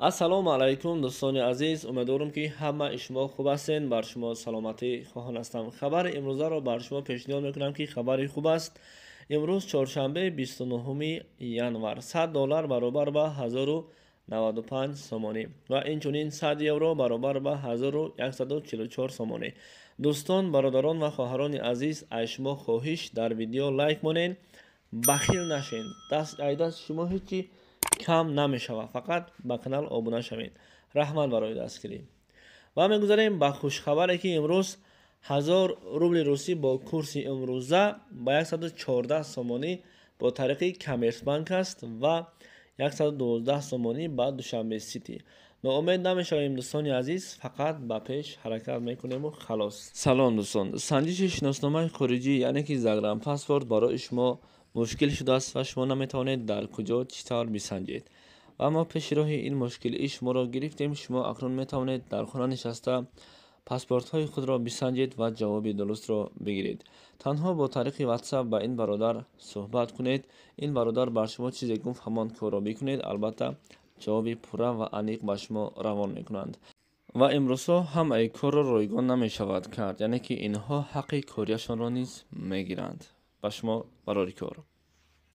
Ассалому алайкум, дӯстони азиз. Умедворам, ки ҳамаи шумо хуб ҳастен. Бар шумо саломатӣ хоҳон ҳастам. Хабари имрӯзаро бар шумо пешниҳод мекунам, ки хабари хуб аст. Имрӯз чоршанбе, 29 январ, 100 доллар баробар ба 1095 сомонӣ ва инчунин 100 евро баробар ба 1144 сомонӣ. Дӯстон, бародарон ва хоҳарони азиз, аз шумо хоҳиш: дар видео лайк монед, бахил нашед. Ай дасти шумо ҳеҷ кам намешавад, фақат ба канал обуна шавед. Раҳмат барои дастгирӣ. Ва мегузарем ба хушхабаре, ки имрӯз 1000 рубли русӣ бо курси имрӯза ба 114 сомонӣ бо тариқи Коммерсбанк аст ва 112 сомонӣ ба Душанбе Сити. Ноумед намешавем, дӯстони азиз, фақат ба пеш ҳаракат мекунему халос. Салом, дӯстон. Санҷиши шиносномаи хориҷӣ, яъне ки загранпаспорт, барои шумо мушкил шудааст ва шумо наметавонед дар куҷо, чӣ тавр бисанҷед. Ва мо пеши роҳи ин мушкилии шуморо гирифтем. Шумо акнун метавонед дар хона нишаста паспортҳои худро бисанҷед ва ҷавоби дурустро бигиред. Танҳо бо тариқи Ватсап ба ин бародар суҳбат кунед. Ин бародар бар шумо чизе гуфт, ҳамон корро бикунед, албатта ҷавоби пурра ва аниқ ба шумо равон мекунанд. Ва имрӯзҳо ҳамаи корро ройгон намешавад кард, яъне ки инҳо ҳаққи кориашонро низ мегиранд. Ба шумо барори кор.